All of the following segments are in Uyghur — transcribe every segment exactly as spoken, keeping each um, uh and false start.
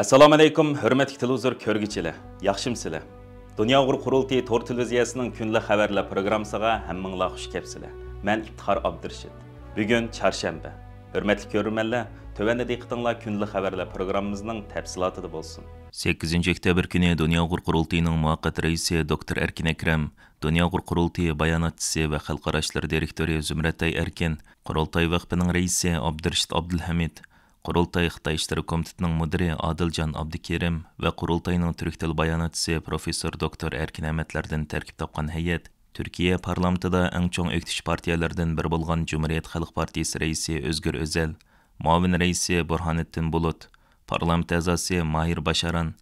ئەسسالامۇئەلەيكۇم، ھۆرمەتلىك تېلېۋىزور كۆرگۈچىلەر، ياخشىمۇسىلەر؟ دۇنيا ئۇيغۇر قۇرۇلتىيى تور تېلېۋىزىيەسىنىڭ كۈنلۈك خەۋەرلەر پروگراممىسىغا ھەممىڭلار خۇش كەپسىلەر. مەن ئىپتىخار ئابدۇرېشىت. بۈگۈن چارشەنبە. ھۆرمەتلىك كۆرۈرمەنلەر، تۆۋەندە دىققىتىڭلار كۈنلۈك خەۋەرلەر پروگراممىمىزنىڭ تەپسىلاتىدا بولسۇن. سەككىزىنچى ئۆكتەبىر كۈنى دۇنيا ئۇيغۇر قۇرۇلتىيىنىڭ مۇۋەققەت رەئىسى دوكتور ئەركىن ئەكرەم، دۇنيا ئۇيغۇر قۇرۇلتىيى باياناتچىسى ۋە خەلقئارا ئىشلار دىرېكتورى زۇمرەتئاي ئەركىن، قۇرۇلتاي ۋەقپىنىڭ رەئىسى ئابدۇرېشىت ئابدۇلھەمىد، قۇرۇلتاي خىتاي ئىشلىرى كومىتېتىنىڭ مۇدىرى ئادىلجان ئابدۇكېرىم ۋە قۇرۇلتاينىڭ تۈرك تىل باياناتچىسى پروفېسسور دوكتور ئەركىن ئەمەتلەردىن تەركىب تاپقان ھەيئەت تۈركىيە پارلامېنتىدا ئەڭ چوڭ ئۆكتىچى پارتىيەلەردىن بىرى بولغان جۇمھۇرىيەت خەلق پارتىيىسى رەئىسى ئۆزگۈر ئۆزەل، مۇئاۋىن رەئىسى بۇرھانىتتىن بۇلۇت، پارلامېنت ئەزاسى ماھىر باشاران،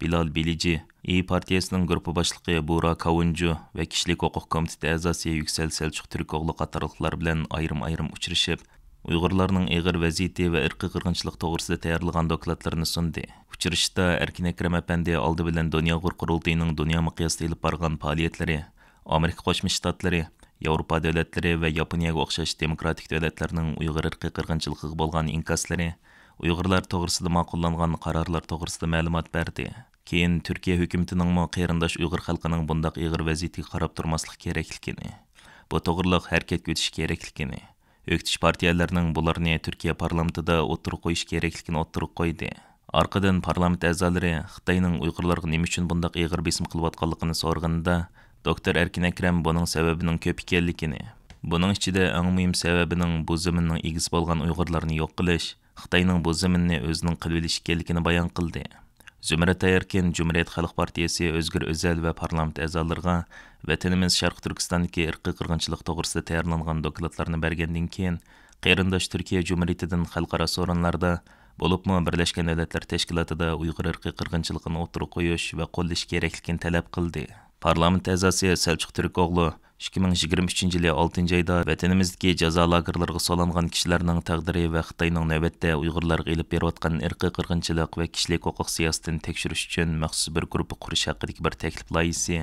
بىلال بىلىجى، ئىيى پارتىيەسىنىڭ گۇرۇپپا باشلىقى بۇرا كاۋۇنجۇ ۋە كىشىلىك ھوقۇق كومىتېتى ئەزاسى يۈكسەل سەلچۇق تۈركئوغلى قاتارلىقلار بىلەن ئايرىم-ئايرىم ئۇچرىشىپ، ئۇيغۇرلارنىڭ ئېغىر ۋەزىيىتى ۋە ئىرقىي قىرغىنچىلىق توغرىسىدا تەييارلىغان دوكلاتلىرىنى سۇندى. ئۇچرىشىشتا ئەركىن ئەكرەم ئەپەندى ئالدى بىلەن دۇنيا ئۇيغۇر قۇرۇلتىيىنىڭ دۇنيا مىقياسىدا ئېلىپ بارغان پائالىيەتلىرى، ئامېرىكا قوشما شتاتلىرى، ياۋروپا دۆلەتلىرى ۋە ياپونىيەگە ئوخشاش دېموكراتىك دۆلەتلەرنىڭ ئۇيغۇر ئىرقىي قىرغىنچىلىقىغا بولغان ئىنكاسلىرى، ئۇيغۇرلار توغرىسىدا ماقۇللانغان قارارلار توغرىسىدا مەلۇمات بەردى. كېيىن تۈركىيە ھۆكۈمىتىنىڭمۇ قېرىنداش ئۇيغۇر خەلقىنىڭ بۇنداق ئېغىر ۋەزىيىتىگە قاراپ تۇرماسلىق كېرەكلىكىنى، بۇ توغرىلىق ھەرىكەتكە ئۆتۈش كېرەكلىكىنى، ئۆكتىچى پارتىيەلەرنىڭ بۇلارنى تۈركىيە پارلامېنتىدا ئوتتۇرىغا قويۇش كېرەكلىكىنى ئوتتۇرىغا قويدى. ئارقىدىن پارلامېنت ئەزالىرى خىتاينىڭ ئۇيغۇرلارغا نېمە ئۈچۈن بۇنداق ئېغىر بېسىم قىلىۋاتقانلىقىنى سورىغىنىدا، دوكتور ئەركىن ئەكرەم بۇنىڭ سەۋەبىنىڭ كۆپ ئىكەنلىكىنى، بۇنىڭ ئىچىدە ئەڭ مۇھىم سەۋەبىنىڭ بۇ زېمىننىڭ ئىگىسى بولغان ئۇيغۇرلارنى يوق قىلىش، خىتاينىڭ بۇ زېمىننى ئۆزىنىڭ قىلىۋېلىشى ئىكەنلىكىنى بايان قىلدى. زۇمرەت ئەركىن جۇمھۇرىيەت خەلق پارتىيەسى ئۆزگۈر ئۆزەل ۋە پارلامېنت ئەزالىرىغا ۋەتىنىمىز شەرقىي تۈركىستاندىكى ئىرقىي قىرغىنچىلىق توغرىسىدا تەييارلانغان دوكلاتلارنى بەرگەندىن كېيىن، قېرىنداش تۈركىيە جۇمھۇرىيىتىدىن خەلقئارا سورۇنلاردا، بولۇپمۇ بىرلەشكەن دۆلەتلەر تەشكىلاتىدا ئۇيغۇر ئىرقىي قىرغىنچىلىقىنى ئوتتۇرىغا قويۇش ۋە قوللىشىش كېرەكلىكىنى تەلەپ قىلدى. پارلامېنت ئەزاسى سەلچۇق تۈركئوغلۇ ئىككى مىڭ يىگىرمە ئۈچىنچى يىلى ئالتىنچى ئايدا ۋەتىنىمىزدىكى جازا لاگېرلىرىغا سولانغان كىشىلەرنىڭ تەقدىرى ۋە خىتاينىڭ نۆۋەتتە ئۇيغۇرلارغا ئېلىپ بېرىۋاتقان ئىرقىي قىرغىنچىلىق ۋە كىشىلىك ھوقۇق سىياسىتىنى تەكشۈرۈش ئۈچۈن مەخسۇس بىر گۇرۇپپا قۇرۇش ھەققىدىكى بىر تەكلىپ لايىھىسى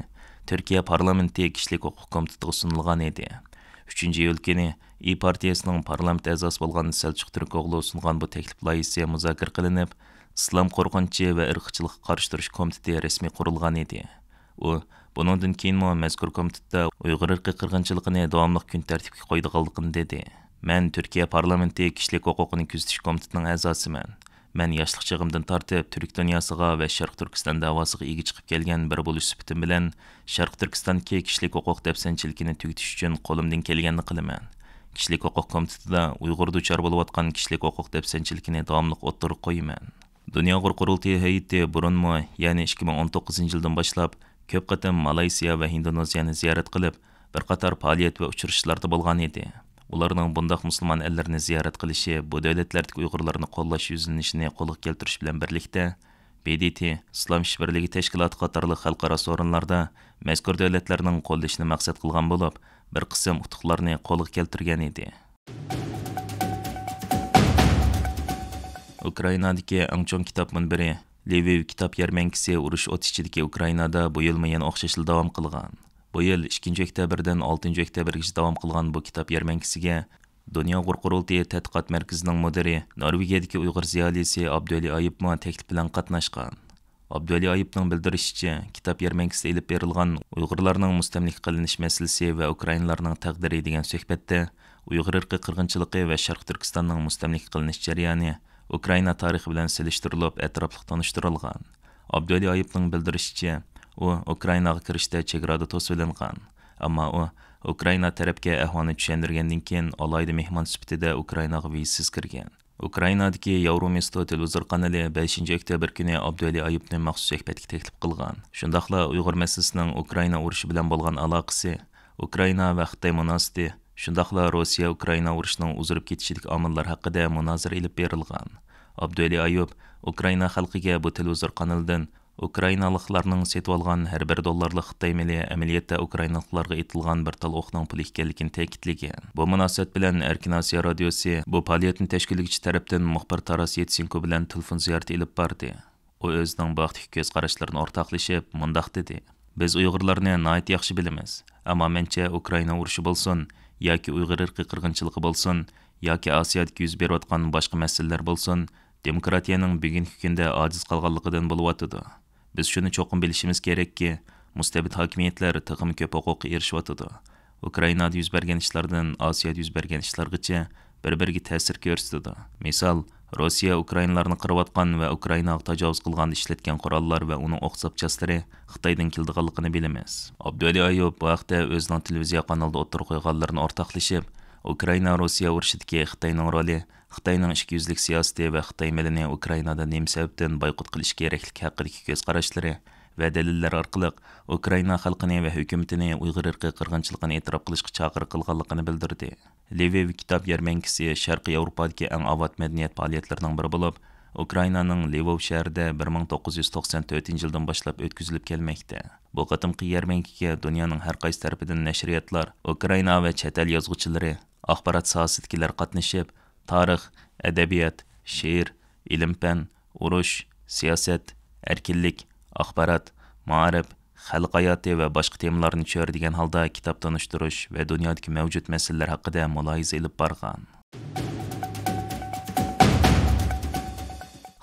تۈركىيە پارلامېنتى كىشىلىك ھوقۇق كومىتېتىغا سۇنۇلغان ئىدى. ئۈچىنچى ئىيۇل كۈنى ئىيى پارتىيەسىنىڭ پارلامېنت ئەزاسى بولغان سەلچۇق تۈركئوغلۇ سۇنغان بۇ تەكلىپ لايىھىسى مۇزاكىرە قىلىنىپ، ئىسلام قورقۇنچى ۋە ئىرقچىلىققا قارشى تۇرۇش كومىتېتى رەسمىي قۇرۇلغان ئىدى. ئۇ بۇنىڭدىن كېيىنمۇ مەزكۇر كومىتېتتا ئۇيغۇر ئىرقىي قىرغىنچىلىقىنى داۋاملىق كۈن تەرتىپكە قويىدىغانلىقىنى دېدى. مەن تۈركىيە پارلامېنتى كىشىلىك ھوقۇقىنى كۆزىتىش كومىتېتىنىڭ ئەزاسىمەن. مەن ياشلىق چېغىمدىن تارتىپ تۈرك دۇنياسىغا ۋە شەرقىي تۈركىستان دەۋاسىغا ئىگە چىقىپ كەلگەن بىرى بولۇش سۈپىتىم بىلەن، شەرقىي تۈركىستاندىكى كىشىلىك ھوقۇق دەپسەندىچىلىكىنى تۈگىتىش ئۈچۈن قولۇمدىن كەلگەننى قىلىمەن. كىشىلىك ھوقۇق كومىتېتىدا ئۇيغۇر دۇچار بولۇۋاتقان كىشىلىك ھوقۇق دەپسەندىچىلىكىنى داۋاملىق ئوتتۇرىغا قويىمەن. دۇنيا ئۇيغۇر قۇرۇلتىيى ھەيئىتى بۇرۇنمۇ، يەنى ئىككى مىڭ ئون توققۇزىنچى يىلدىن باشلاپ كۆپ قېتىم مالايسىيا ۋە ھىندونېزىيەنى زىيارەت قىلىپ، بىر قاتار پائالىيەت ۋە ئۇچرىشىشلاردا بولغان ئىدى. ئۇلارنىڭ بۇنداق مۇسۇلمان ئەللىرىنى زىيارەت قىلىشى بۇ دۆلەتلەردىكى ئۇيغۇرلارنى قوللاش يۈزلىنىشىنى قولغا كەلتۈرۈش بىلەن بىرلىكتە، ب د ت، ئىسلام ئىشبىرلىكى تەشكىلاتى قاتارلىق خەلقئارا سورۇنلاردا مەزكۇر دۆلەتلەرنىڭ قوللىشىنى مەقسەت قىلغان بولۇپ، بىر قىسىم ئۇتۇقلارنى قولغا كەلتۈرگەن ئىدى. ئۇكرائىنادىكى ئەڭ چوڭ كىتاب مۇنبىرى لىۋىۋ كىتاب يەرمەنكىسى ئۇرۇش ئوتى ئىچىدىكى ئۇكرائىنادا بۇ يىلمۇ يەنە ئوخشاشلا داۋام قىلغان. بۇ يىل ئىككىنچى ئۆكتەبىردىن ئالتىنچى ئۆكتەبىرگىچە داۋام قىلغان بۇ كىتاب يەرمەنكىسىگە دۇنيا ئۇيغۇر قۇرۇلتىيى تەتقىقات مەركىزىنىڭ مۇدىرى، نورۋېگىيەدىكى ئۇيغۇر زىيالىيسى ئابدۇۋەلى ئايۇپمۇ تەكلىپ بىلەن قاتناشقان. ئابدۇۋەلى ئايۇپنىڭ بىلدۈرۈشىچە، كىتاب يەرمەنكىسىدە ئېلىپ بېرىلغان ئۇيغۇرلارنىڭ مۇستەملىكە قىلىنىش مەسىلىسى ۋە ئۇكرائىنلارنىڭ تەقدىرى دېگەن سۆھبەتتە ئۇيغۇر ئىرقىي قىرغىنچىلىقى ۋە شەرقىي تۈركىستاننىڭ مۇستەملىكە قىلىنىش جەريانى ئۇكرائىنا تارىخى بىلەن سېلىشتۇرۇلۇپ ئەتراپلىق تونۇشتۇرۇلغان. ئابدۇۋەلى ئايۇپنىڭ بىلدۈرۈشىچە، ئۇ ئۇكرائىناغا كىرىشتە چېگرادا توسۇۋېلىنغان. ئەمما ئۇ ئۇكرائىنا تەرەپكە ئەھۋالنى چۈشەندۈرگەندىن كېيىن ئالاھىدە مېھمان سۈپىتىدە ئۇكرائىناغا ۋىزىسىز كىرگەن. ئۇكرائىنادىكى ياۋرومېستو تېلېۋىزور قانىلى بەشىنچى ئۆكتەبىر كۈنى ئابدۇۋەلى ئايۇپنى مەخسۇس سۆھبەتكە تەكلىپ قىلغان. شۇنداقلا ئۇيغۇر مەسىلىسىنىڭ ئۇكرائىنا ئۇرۇشى بىلەن بولغان ئالاقىسى، ئۇكرائىنا ۋە خىتاي مۇناسىۋىتى، شۇنداقلا روسىيە ئۇكرائىنا ئۇرۇشىنىڭ ئۇزىرىپ كېتىشىدىكى ئامىللار ھەققىدە مۇنازىرە ئېلىپ بېرىلغان. ئابدۇۋەلى ئايۇپ ئۇكرائىنا خەلقىگە بۇ تېلېۋىزور قانىلىدىن ئۇكرائىنالىقلارنىڭ سېتىۋالغان ھەر بىر دوللارلىق خىتاي مېلى ئەمەلىيەتتە ئۇكرائىنالىقلارغا ئېتىلغان بىر تال ئوقنىڭ پۇلى ئىكەنلىكىنى تەكىتلىگەن. بۇ مۇناسىۋەت بىلەن ئەركىن ئاسىيا رادىيوسى بۇ پائالىيەتنى تەشكىللىگۈچى تەرەپتىن مۇخبىر تاراس يېتسېنكو بىلەن تېلېفون زىيارىتى ئېلىپ باردى. ئۇ ئۆزىنىڭ بۇ ھەقتىكى كۆز قاراشلىرىنى ئورتاقلىشىپ مۇنداق دېدى: بىز ئۇيغۇرلارنى ناھايىتى ياخشى بىلىمىز، ئەمما مەنچە ئۇكرائىنا ئۇرۇشى بولسۇن ياكى ئۇيغۇر ئىرقىي قىرغىنچىلىقى بولسۇن ياكى ئاسىيادىكى يۈز بېرىۋاتقان باشقا مەسىلىلەر بولسۇن، دېموكراتىيەنىڭ بۈگۈنكى كۈندە ئاجىز قالغانلىقىدىن بولۇۋاتىدۇ. بىز شۇنى چوقۇم بىلىشىمىز كېرەككى، مۇستەبىت ھاكىمىيەتلەر تېخىمۇ كۆپ ھوقۇققا ئېرىشىۋاتىدۇ. ئۇكرائىنادا يۈز بەرگەن ئىشلاردىن ئاسىيادا يۈز بەرگەن ئىشلارغىچە بىر-بىرىگە تەسىر كۆرسىتىدۇ. مىسال، روسىيە ئۇكرائىنلارنى قىرىۋاتقان ۋە ئۇكرائىناغا تاجاۋۇز قىلغاندا ئىشلەتكەن قوراللار ۋە ئۇنىڭ ئوق زاپچاسلىرى خىتايدىن كېلىدىغانلىقىنى بىلىمىز. ئابدۇۋەلى ئايۇپ بۇ ھەقتە ئۆزىنىڭ تېلېۋىزىيە قانىلىدا ئوتتۇرىغا قويغانلىرىنى ئورتاقلىشىپ، ئۇكرائىنا روسىيە ئۇرۇشىدىكى خىتاينىڭ رولى، خىتاينىڭ ئىككى يۈزلۈك سىياسىتى ۋە خىتاي مېلىنى ئۇكرائىنادا نېمە سەۋەبتىن بايقۇت قىلىش كېرەكلىكى ھەققىدىكى كۆز قاراشلىرى ۋە دەلىللەر ئارقىلىق ئۇكرائىنا خەلقىنى ۋە ھۆكۈمىتىنى ئۇيغۇر ئىرقىي قىرغىنچىلىقىنى ئېتىراپ قىلىشقا چاقىرىق قىلغانلىقىنى بىلدۈردى. لىۋىۋ كىتاب يەرمەنكىسى شەرقىي ياۋروپادىكى ئەڭ ئاۋات مەدەنىيەت پائالىيەتلىرىنىڭ بىرى بولۇپ، ئۇكرائىنانىڭ لىۋوۋ شەھىرىدە بىر مىڭ توققۇز يۈز توقسەن تۆتىنچى يىلدىن باشلاپ ئۆتكۈزۈلۈپ كەلمەكتە. بۇ قېتىمقى يەرمەنكىگە دۇنيانىڭ ھەر قايسى تەرىپىدىن نەشرىياتلار، ئۇكرائىنا ۋە چەت ئەل يازغۇچىلىرى، ئاخبارات ساھەسىدىكىلەر قاتنىشىپ، تارىخ، ئەدەبىيات، شېئىر، ئىلىم-پەن، ئۇرۇش، سىياسەت، ئەركىنلىك، ئاخبارات، مائارىپ، خەلق ھاياتى ۋە باشقا تېمىلارنى چۆرىدىگەن ھالدا كىتاب تونۇشتۇرۇش ۋە دۇنيادىكى مەۋجۇت مەسىلىلەر ھەققىدە مۇلاھىزە ئېلىپ بارغان.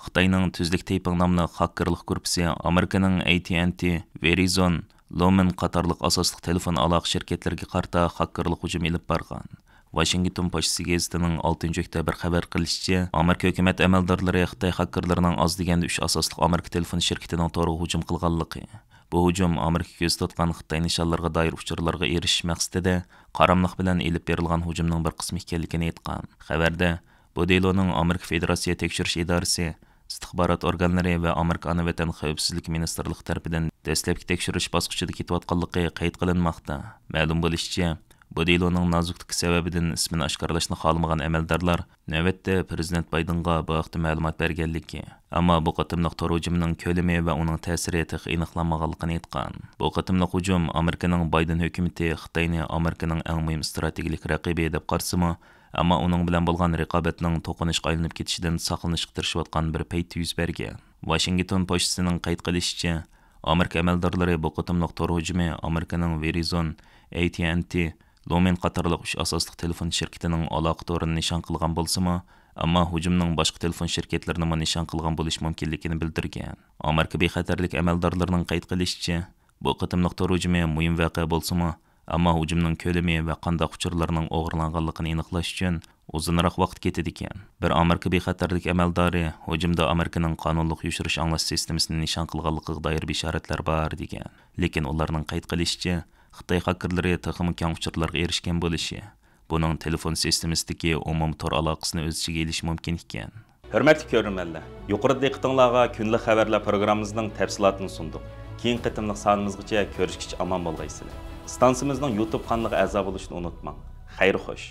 خىتاينىڭ تۈزلۈك تېيپىڭ ناملىق خاككېرلىق گۇرۇپپىسى ئامېرىكىنىڭ ئەي تى ئەن تى، ۋېرىزون، لومېن قاتارلىق ئاساسلىق تېلېفون ئالاقە شىركەتلىرىگە قارىتا خاككېرلىق ھۇجۇمى ئېلىپ بارغان. ۋاشىنگتون پوچتىسى گېزىتىنىڭ ئالتىنچى ئۆكتەبىر خەۋەر قىلىشىچە، ئامېرىكا ھۆكۈمەت ئەمەلدارلىرى خىتاي خاككېرلىرىنىڭ ئاز دېگەندە ئۈچ ئاساسلىق ئامېرىكا تېلېفون شىركىتىنىڭ تورىغا ھۇجۇم قىلغانلىقى، بۇ ھۇجۇم ئامېرىكا كۆزدە تۇتقان خىتاي نىشانلىرىغا دائىر ئۇچۇرلارغا ئېرىشىش مەقسىتىدە قاراملىق بىلەن ئېلىپ بېرىلغان ھۇجۇمنىڭ بىر قىسمى ئىكەنلىكىنى ئېيتقان. خەۋەردە، بۇ دېلونىڭ ئامېرىكا فېدېراتسىيە تەكشۈرۈش ئىدارىسى، ئىستىخبارات ئورگانلىرى ۋە ئامېرىكا ئانا ۋەتەن خەۋپسىزلىك مىنىستىرلىقى تەرىپىدىن دەسلەپكى تەكشۈرۈش باسقۇچىدا كېتىۋاتقانلىقى قەيت قىلىنماقتا. مەلۇم بولۇشىچە، بۇ دېلونىڭ نازۇكلۇقى سەۋەبىدىن ئىسمىنى ئاشكارىلاشنى خالىمىغان ئەمەلدارلار نۆۋەتتە پىرېزىدېنت بايدېنغا بۇ ھەقتە مەلۇمات بەرگەنلىكى، ئەمما بۇ قېتىملىق تور ھۇجۇمىنىڭ كۆلىمى ۋە ئۇنىڭ تەسىرى تېخى ئېنىقلانمىغانلىقىنى ئېيتقان. بۇ قېتىملىق ھۇجۇم ئامېرىكىنىڭ بايدېن ھۆكۈمىتى خىتاينى ئامېرىكىنىڭ ئەڭ مۇھىم ئىستراتېگىيەلىك رەقىبى دەپ قارىسىمۇ، ئەمما ئۇنىڭ بىلەن بولغان رىقابەتنىڭ توقۇنۇشقا ئايلىنىپ كېتىشىدىن ساقلىنىشقا تىرىشىۋاتقان بىر پەيتتە يۈز بەرگەن. ۋاشىنگتون پوچتىسىنىڭ قەيت قىلىشىچە، ئامېرىكا ئەمەلدارلىرى بۇ قېتىملىق تور ھۇجۇمى ئامېرىكىنىڭ ۋېرىزون، ئەي تى ئەن تى، لومېن قاتارلىق ئۈچ ئاساسلىق تېلېفون شىركىتىنىڭ ئالاقە تورىنى نىشان قىلغان بولسىمۇ، ئەمما ھۇجۇمنىڭ باشقا تېلېفون شىركەتلىرىنىمۇ نىشان قىلغان بولۇشى مۇمكىنلىكىنى بىلدۈرگەن. ئامېرىكا بىخەتەرلىك ئەمەلدارلىرىنىڭ قەيت قىلىشىچە، بۇ قېتىملىق تور ھۇجۇمى مۇھىم ۋەقە بولسىمۇ، ئەمما ھۇجۇمنىڭ كۆلىمى ۋە قانداق ئۇچۇرلارنىڭ ئوغرىلانغانلىقىنى ئېنىقلاش ئۈچۈن ئۇزۇنراق ۋاقىت كېتىدىكەن. بىر ئامېرىكا بىخەتەرلىك ئەمەلدارى ھۇجۇمدا ئامېرىكىنىڭ قانۇنلۇق يوشۇرۇش ئاڭلاش سىستېمىسىنى نىشان قىلغانلىقىغا دائىر بېشارەتلەر بار، دېگەن. لېكىن ئۇلارنىڭ قەيت قىلىشىچە، خىتاي خاككېرلىرى تېخىمۇ كەڭ ئۇچۇرلارغا ئېرىشكەن بولۇشى، بۇنىڭ تېلېفون سىستېمىسىدىكى ئومۇمىي تور ئالاقىسىنى ئۆز ئىچىگە ئېلىشى مۇمكىن ئىكەن. ھۆرمەتلىك كۆرۈرمەنلەر، يۇقىرىدا دىققىتىڭلارغا كۈندىلىك خەۋەرلەر پروگراممىمىزنىڭ تەپسىلاتىنى سۇندۇق. كېيىنكى قېتىملىق سانىمىزغىچە كۆرۈشكىچە ئامان بولغايسىلەر. ئىستانسىمىزنىڭ يۇتۇب قانىلىغا ئەزا بولۇشنى ئۇنتۇماڭ. خەير خوش.